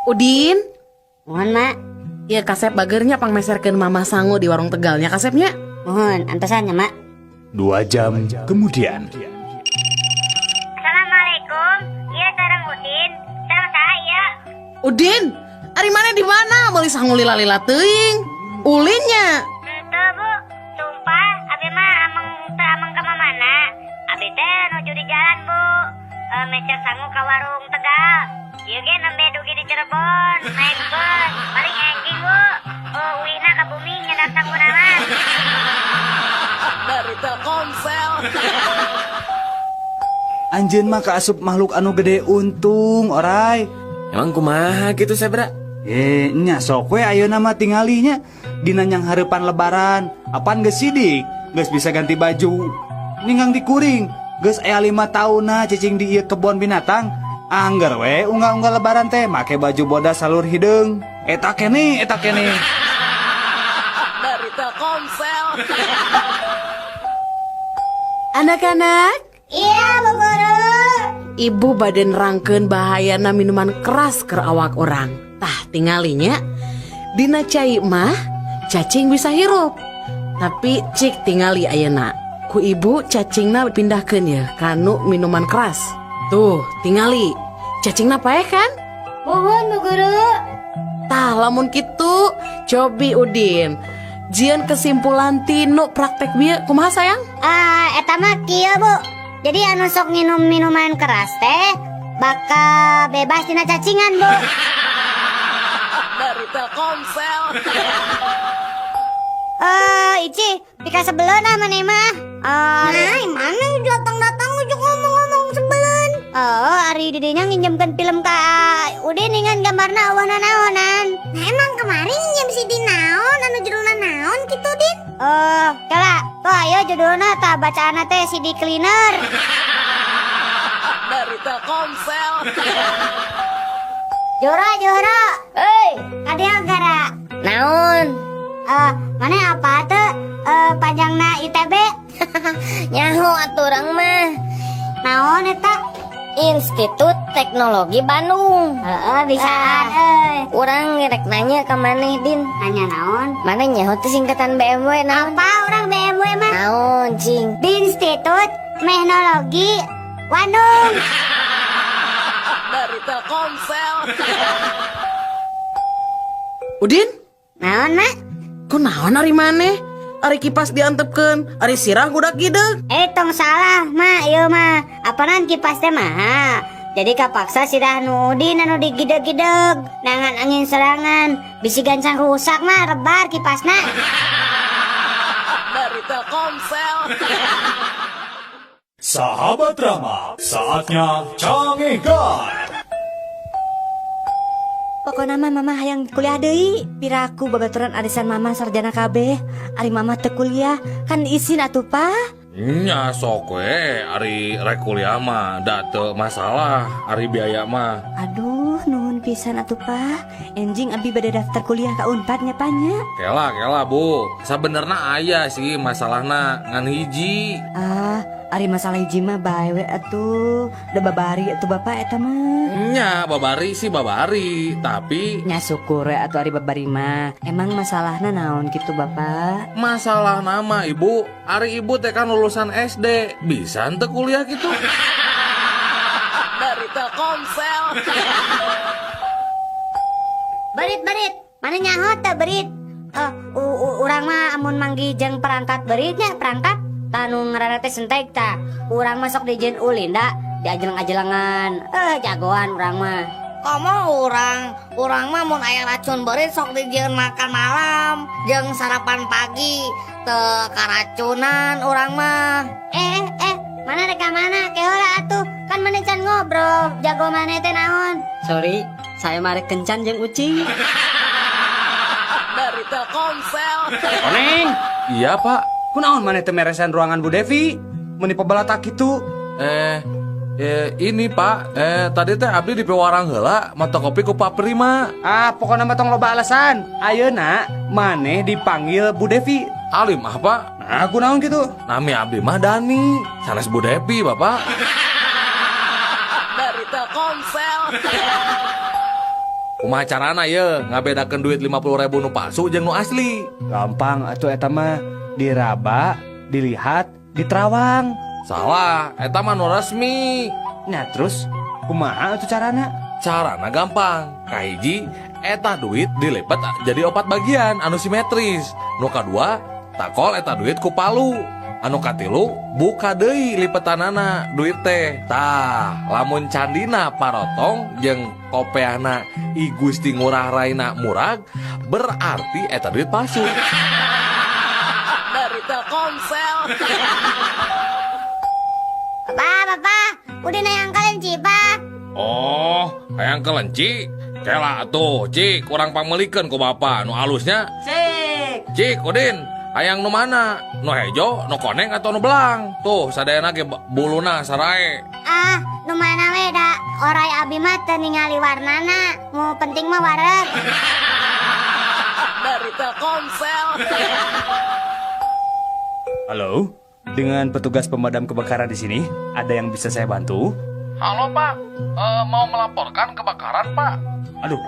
Udin. Muhun, Mak. Ya, kasep bageur nya, pangmeserkeun Mama sangu di warung Tegalnya, kasepnya. Muhun, antosan nya, Mak. 2 jam kemudian. Assalamualaikum. Iya, sareng Udin. Sareng saya. Udin, ari maneh di mana? Meuli sangu lila-lila teuing. Ulin nya. Henteu, Bu. Sumpah, abi mah ameng teu ameng ka mana. Abi teh nuju di jalan, Bu. E, meser sangu ka warung Tegal. Ieu ge nembe dugi di Cirebon, naik bus. Paling enjing, Bu. Oh, uihna ka bumi nyandak sanguna mah. Dari Telkomsel. Anjeun mah kaasup makhluk anu gede untung, orai. Emang kumaha gitu, Sebra? Eh, nya sok we ayeuna mah tingalinya dina nyanghareupan Lebaran. Apan geus sidik, geus bisa ganti baju. Ninggang dikuring, geus aya 5 taunna cicing di ieu kebon binatang. Angger we unggal-unggal Lebaran teh make baju bodas salur hideung. Eta keneh, eta keneh. Dari Telkomsel. Anak-anak, Iya, Bu Guru. Ibu bade nerangkeun bahayana minuman keras ke awak urang. Tah, tingalinya dina cai mah cacing bisa hirup. Tapi cik tingali ayeuna. Ku ibu cacingna pindahkeun ya kanu minuman keras. Tuh, tingali. Cacingna paeh kan? Muhun, Bu Guru. Tah, lamun kitu cobi Udin. Jieun kesimpulan tinu praktek bieu kumaha, sayang? Ah, eta mah kieu, Bu. Jadi anu sok nginum minuman keras teh bakal bebas tina cacingan, Bu. Dari Telkomsel. Eh, Ici, pika sebeleun ah maneh mah. Eh, nah, mana datang-datang ujuk ngomong-ngomong sebeleun. Oh, ari didinya nginjemkeun film ka Udin dengan gambarna euweuh naonan. Nah, emang kemarin nginjem CD naon anu judulna naon gitu, Din? Oh, kala, tuh ayo judulna tah bacaanna teh CD cleaner. Dari Telkomsel. Jora, Jora. Hei, Kadieu gara. Naon? Eh, mana apa tuh? Eh, panjangna ITB? Nyaho atuh urang mah. Naon eta? Institut Teknologi Bandung. Heeh, bisaan euy. Urang rek nanya ka maneh, Din. Nanya naon? Maneh nyaho teu singkatan BMW naon? Apa urang BMW mah? Naon, cing? Institut Teknologi Bandung. Dari Telkomsel. Udin, Naon, Mak? Kunaon ari maneh? Ari kipas diantepkeun, ari sirah gudak gideg. Eh, tong salah, Mak, ieu mah. Apanan kipas teh mah? Jadi kapaksa sirah nu Udin anu digideg-gideg. Nangan angin serangan, bisi gancang rusak mah rebar kipasna. Dari Telkomsel. Sahabat Rama, saatnya Cangegan. Pokokna mah Mama hayang kuliah deui. Piraku babaturan arisan Mama sarjana kabeh. Ari Mama teu kuliah, kan isin atuh, Pa. Nya sok we, ari rek kuliah mah da teu masalah, ari biaya mah. Aduh, nuhun pisan atuh, Pa. Enjing abi bade daftar kuliah ka Unpad nya, Pa, nya. Kela kela, Bu, sabenerna aya sih masalahna ngan hiji. Ah, ari masalah hiji mah bae we atuh. Da babari atuh Bapak eta mah. Nya babari sih babari, tapi Nya syukur we atuh ari babari mah. Emang masalahna naon gitu, Bapak? Masalahna mah, Ibu, ari Ibu teh kan lulusan SD, bisa henteu kuliah gitu? Dari Telkomsel. Berit, berit, mana nyaho teu berit? Eh, urang mah amun manggih jeung perangkat beritnya, perangkat tanu ngaranna teh sentek ta. Urang mah sok dijieun ulin da, diajeleng-ajelengan. Eh, jagoan urang mah. Komo urang, urang mah mun aya racun beurit sok dijieun makan malam, jeung sarapan pagi, teu karacunan urang mah. Eh, eh, mana rek ka mana? Ke heula atuh. Kan maneh can ngobrol, jago maneh teh naon? Sorry, saya mah rek kencan jeung ucing. Dari Telkomsel. Koneng, Iya, Pak. Kunaon maneh teu meresan ruangan Bu Devi? Meuni pabalatak kitu. Eh, eh ini Pak, eh tadi teh abdi di piwarang heula mawa kopi ku Pak Prima. Ah, pokoknya mah tong loba alasan. Ayeuna maneh dipanggil Bu Devi. Alim ah, Pak. Nah, kunaon gitu? Nami abdi mah Dani, sanes Bu Devi, Bapak. Dari Telkomsel. Kumaha carana ye ngabedakeun duit 50.000 nu palsu jeung nu asli? Gampang atuh eta mah, diraba, dilihat, diterawang. Salah, eta mah nu resmi. Nah, terus kumaha atuh carana? Carana gampang. Kahiji, eta duit dilipat jadi opat bagian anu simetris. Nu kadua, takol eta duit ku palu. Anu katilu, buka deui lipetanana duit teh. Tah, lamun candina parotong jeung kopeahna I Gusti Ngurah Raina murag, berarti eta duit palsu. Dari Telkomsel. Bapak, bapak, udah hayang kelenci, Pak. Oh, hayang kelenci? Kela atuh, Cik, kurang pangmelikeun ku bapak nu alusnya. Cik. Cik, Udin, hayang nu mana? Nu hejo, nu koneng atau nu belang? Tuh, sadayana ge buluna sarae. Ah, nu mana we da orai abi mah teu ningali warnana. Nu penting mah wareg. Dari Telkomsel. Halo, dengan petugas pemadam kebakaran di sini, ada yang bisa saya bantu? Halo, Pak. Mau melaporkan kebakaran, Pak. Aduh,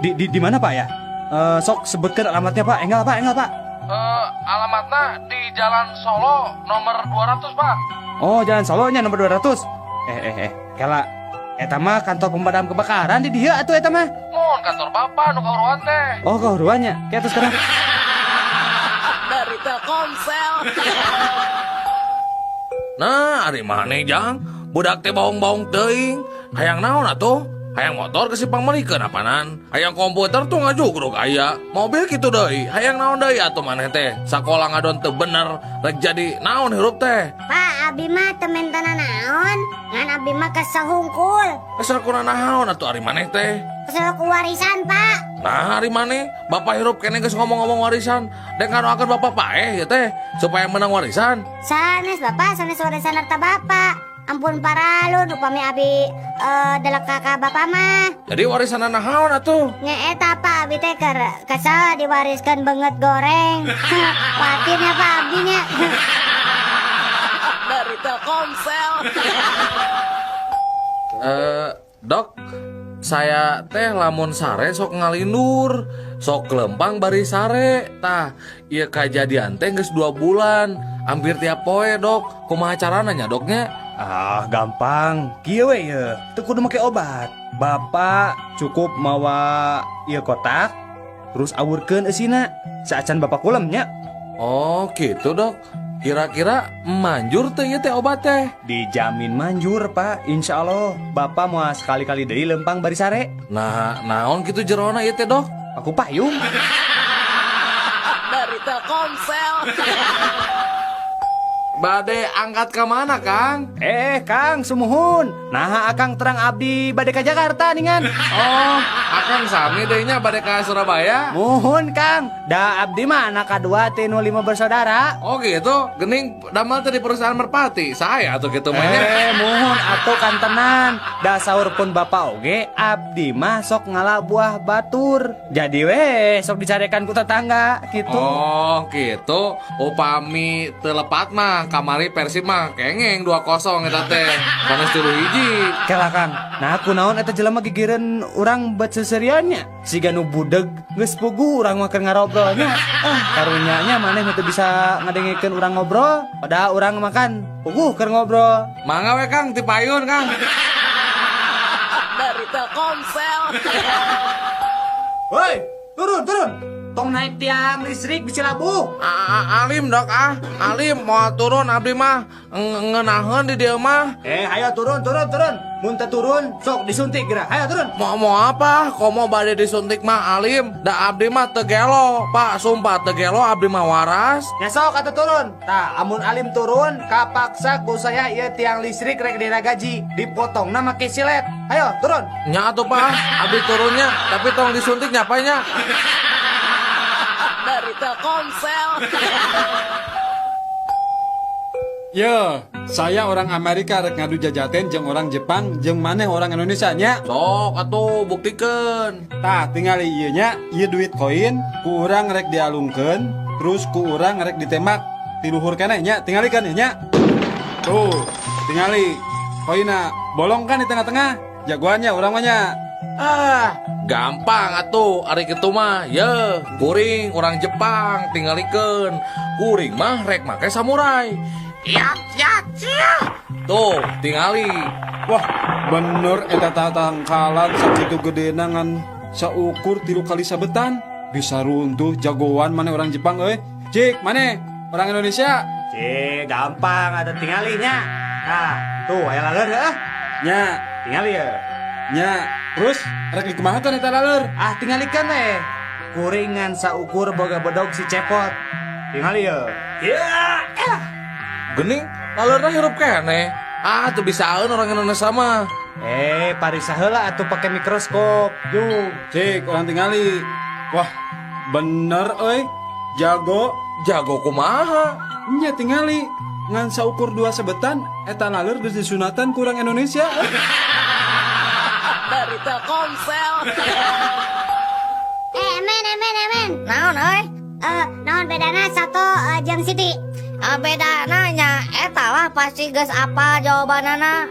di mana, Pak, ya? Sok sebutkan alamatnya, Pak. Enggal, Pak, enggal, Pak. Alamatnya di Jalan Solo nomor 200, Pak. Oh, Jalan Solonya nomor 200. Eh, eh, eh, kela. Eta mah kantor pemadam kebakaran di dieu atuh eta mah. Mun kantor Bapak nu kahuruan teh. Oh, kahuruannya. Kayak terus sekarang. Dari Telkomsel. Nah, ari maneh, Jang? Budak teh bohong-bohong teuing. Hayang naon atuh? Hayang motor ke si pangmelikeun apanan? Hayang komputer tuh ngajugruk aya. Mobil kitu deui. Hayang naon deui atuh maneh teh? Sakola ngadon teu bener, rek jadi naon hirup teh? Pak, abi mah teu menta naon. Ngan abi mah kesel hungkul. Kesel kuna naon atuh ari maneh teh? Kesel ku warisan, Pak. Nah, ari maneh, bapak hirup keneh geus ngomong-ngomong warisan. Dek ngadoakeun bapak paeh ya teh supaya menang warisan. Sanes, Bapak, sanes warisan harta Bapak. Ampun paralun upami abi delek ka Bapak mah. Jadi warisan naon atuh? Nya eta, Pak, abi teh keur kesel diwariskan beungeut goreng. Khawatirnya, Pak, abi nya. Dari Telkomsel. Dok, saya teh lamun sare sok ngalindur, sok kelempang bari sare. Tah, ieu kajadian teh geus 2 bulan, hampir tiap poe, Dok. Kumaha carana nya, Doknya? Ah, gampang. Kieu we ye, teu kudu make obat. Bapak cukup mawa ieu kotak, terus awurkeun eusina. Saacan bapak kulem nya. Oh, gitu, Dok. Kira-kira manjur teh ieu teh obat teh? Dijamin manjur, Pak. Insya Allah, Bapak mau sekali-kali deui lempang bari sare. Nah, naon kitu jerona ieu teh, Dok? Aku payung. Dari Telkomsel. Bade angkat ke mana, Kang? Eh, Kang, sumuhun. Nah, Akang terang abdi bade ka Jakarta ningan. Oh, Akang sami deui nya bade ka Surabaya. Muhun, Kang. Da abdi mah anak kadua ti nu 5 bersaudara. Oh gitu, gening damel teh di perusahaan Merpati. Saya atuh gitu mah nya. Eh, muhun atuh kantenan. Da saur pun bapak oge, abdi mah sok ngala buah batur. Jadi we sok dicarekan ku tetangga gitu. Oh gitu, upami teu lepat mah kamari Persib mah kengeng 2-0 eta teh. Panas 3-1. Kela, Kang. Nah, kunaon eta jelema gigireun urang bet seseriannya? Siga nu budeg geus puguh urang mah keur ngarobrolnya. Ah, karunya nya maneh teu bisa ngadengekeun urang ngobrol, padahal urang makan puguh keur ngobrol. Mangga we, Kang, ti payun, Kang. Dari Telkomsel. Woi, turun, turun. Tong naik tiang listrik bisa labuh. Alim, Dok, ah. Alim mau turun abdi mah ngeunaheun di dieu mah. Eh, ayo turun, turun, turun. Mun teu turun, sok disuntik geura. Ayo turun. Mau apa? Komo bade disuntik mah alim. Da abdi mah teu gelo, Pak, sumpah teu gelo abdi mah waras. Ya sok atuh turun. Tah, amun alim turun, kapaksa ku saya ieu tiang listrik rek diragaji, dipotongna make silet. Ayo turun. Nya atuh, Pak, abdi turunnya, tapi tong disuntik nya, Pak, nya. Dari Telkomsel. Yo, saya orang Amerika rek ngadu jajaten jeung orang Jepang jeung maneh orang Indonesia nya. Sok atuh buktikeun. Tah, tingali ieu nya, ieu duit koin ku urang rek dialungkeun, terus ku urang rek ditembak ti luhur keneh nya, tingali kan nya. Tuh, tingali koinna bolong kan di tengah-tengah. Jagoannya urang mah nya. Ah, gampang atuh ari kitu mah. Ye, kuring orang Jepang tinggalikeun. Kuring mah rek make samurai. Ya, ya, ya. Tuh, tingali. Wah, bener eta tatangkalan sakitu gedena ngan saukur 3 kali sabetan. Bisa runtuh jagoan mana orang Jepang euy. Cik, mana orang Indonesia? Cik, gampang ada tingalinya. Nah, tuh aya laleur heuh. Nya, tingali ya. Nya, terus rek dikumahakeun eta laleur? Ah, tingalikeun we. Kuringan saukur boga bedog si Cepot. Tingali ya. Ya. Gening, laleurna hirup keneh. Ah, tuh bisaeun orang Indonesia mah. Parisa heula atuh pake mikroskop. Yuk. Cik, orang tingali. Wah, bener euy. Jago. Jago kumaha? Nya tingali. Ngan saukur 2 sebetan eta laleur geus disunatan kurang Indonesia. Dari Telkomsel. Emen. Naon euy? Naon bedana soto jeung Siti? Bedana nya eta lah pasti geus apa jawabanana.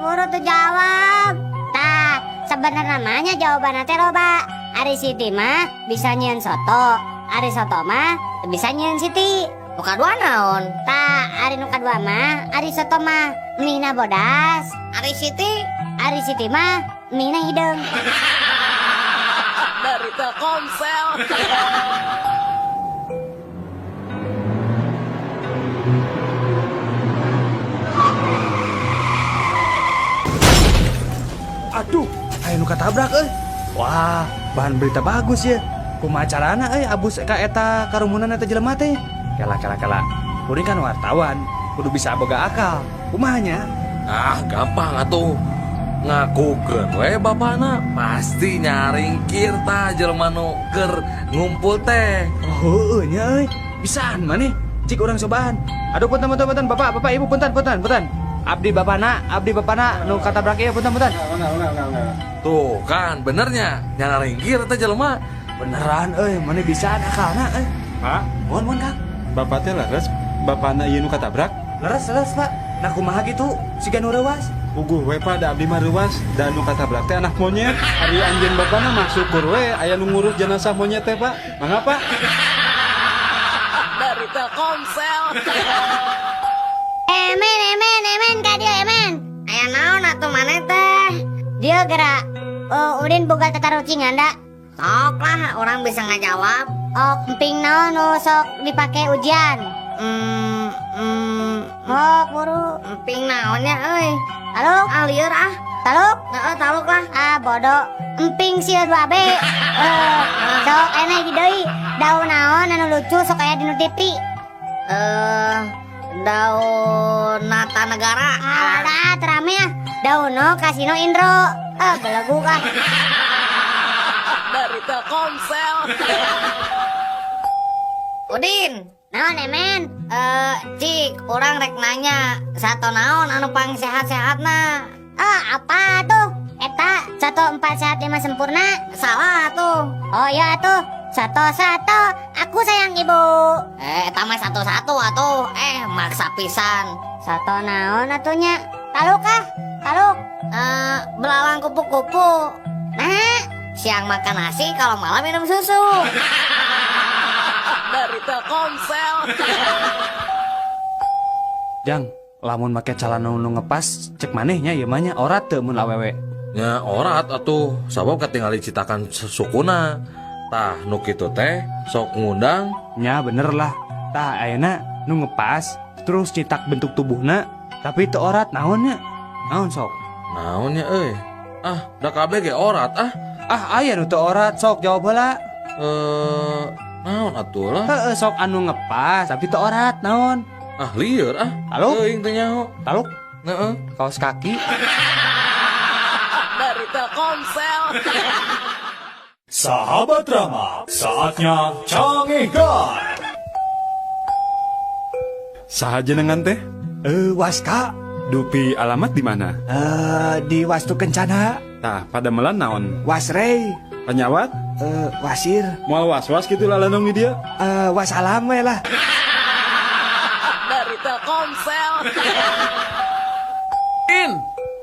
Buru tuh jawab. Tah, sebenarnya namanya jawabanna teh loba. Ari Siti mah bisa nyieun soto, ari soto mah bisa nyieun Siti. Nu kadua naon? Tah, ari nu kadua mah ari soto mah mihna bodas. Ari Siti? Ari Siti mah mihna hideung. Dari Telkomsel. Aduh, aya nu katabrak euy. Wah, bahan berita bagus ya. Kumaha carana euy abus ka eta karumunan eta jelema teh? Kela kela kela. Kuring kan wartawan, kudu bisa boga akal. Kumaha nya? Ah, gampang atuh. Ngakukeun we bapana pasti nyaringkir tah jelema nu keur ngumpul teh. Oh, heueuh nya euy. Bisaan maneh. Cik urang cobaan. Aduh punten punten punten bapak, bapak ibu punten punten punten. Abdi bapana nu katabrak ieu punten punten. Enggak. Tuh kan benernya nyaringkir teh jelema. Beneran euy, maneh bisaan akalna euy. Pak, mohon Kang. Bapak teh leres, bapana ieu nu katabrak? Leres leres Pak. Nah kumaha kitu? Siga nu reuas. Puguh we Pak, da abdi mah reuas, da nu katabrak teh anak monyet. Ari anjeun bapana mah syukur we aya nu ngurus jenazah monyet teh Pak. Mangga Pak. Dari Telkomsel. Emen, ka dieu emen. Aya naon atuh maneh teh? Dieu gerak. Oh, Udin boga tatarucingan da. Sok lah, orang bisa ngajawab. Oh, emping naon nu sok dipake ujian? Oh, buru. Emping naonnya euy? Taluk? Ah, lieur ah. Taluk? Heeh, taluk lah. Ah, bodoh. Emping sieun 2B. Sok enak di deui. Daun naon anu lucu sok aya dinu TV? Daun Nata Negara. Ah, dah terame ah. Daun no Kasino Indro. Ah, belegu ah. Dari Telkomsel. Udin. Naon emen? Cik, orang rek nanya, sato naon anu pang sehat-sehatna? Ah, apa tuh? Eta 1 4 sehat 5 sempurna. Salah tuh. Oh iya tuh. 1 1, aku sayang ibu. Eta mah 1 1 atuh. Maksa pisan. Sato naon atunya? Taluk ah, taluk. Belalang kupu-kupu. Nah, siang makan nasi, kalau malam minum susu. Dari Telkomsel. Jang, lamun make calana nu ngepas, cek manehnya ieu mah nya orat teu mun awewe. Nya orat atuh, sabab katingali citakan sukuna. Tah nu kitu teh sok ngundang. Nya bener lah. Tah ayeuna nu ngepas terus citak bentuk tubuhna tapi teu orat naonnya? Naon sok? Naonnya euy? Ah, da kabeh ge orat ah. Ah, aya nu teu orat sok jawab heula. Naon atuh lah? Heeh, sok anu ngepas tapi teu orat naon? Ah, lieur ah. Taluk? Teuing teu nyaho. Taluk? Heeh. Kaos kaki. Dari Telkomsel. Sahabat Rama, saatnya Canggihkan. Saha jenengan teh? Waska. Dupi alamat di mana? Di Wastu Kencana. Tah, pada melan naon? Wasrei. Penyawat? Wasir. Moal was-was gitu lalanong di dia? Wasalam we lah. Dari Telkomsel. In.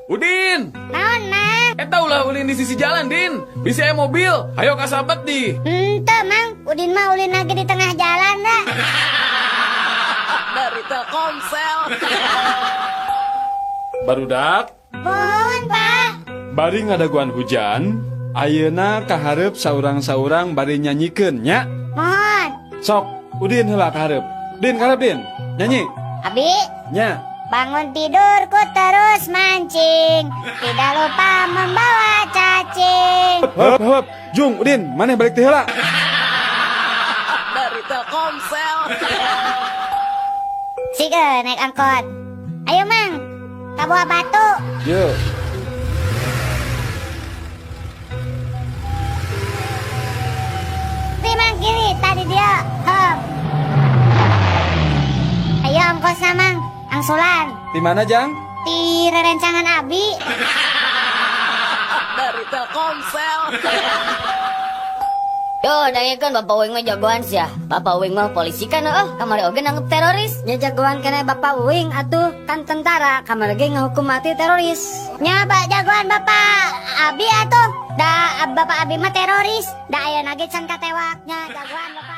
Udin. Naon, Mang? Eta ulah ulin di sisi jalan, Din. Bisa aya mobil. Ayo kasabet di. Henteu, Mang. Udin mah ulin lagi di tengah jalan dah. Dari Telkomsel. Barudak, Mohon, Pak. bari ngadaguan hujan, ayeuna kaharep saurang-saurang bari nyanyikeun nya. Mohon. Sok, Udin heula kaharep. Din kaharep Din. Nyanyi. Abi, Nya. bangun tidurku terus mancing. Tidak lupa membawa cacing. Heup, heup. Jung, Udin, maneh balik teh heula. Dari Telkomsel. Sik naik angkot. Ayo, Mang. Ka Buah Batu. Yo. Kiri, Mang, kiri. Tadi dia. Hop. Ayo ongkosna, Mang. Angsulan. Di mana, Jang? Di rerencangan Abi. Dari Telkomsel. Yo, kan Bapak Wing mah jagoan sih ya. Bapak Wing mah polisi kan heeh, kamari oge nangkep teroris. Nya jagoan kena Bapak Wing atuh kan tentara kamari ge ngahukum mati teroris. Nya Pak jagoan Bapak Abi atuh. Da Bapak Abi mah teroris. Da ayeuna ge can katewaknya jagoan Bapak.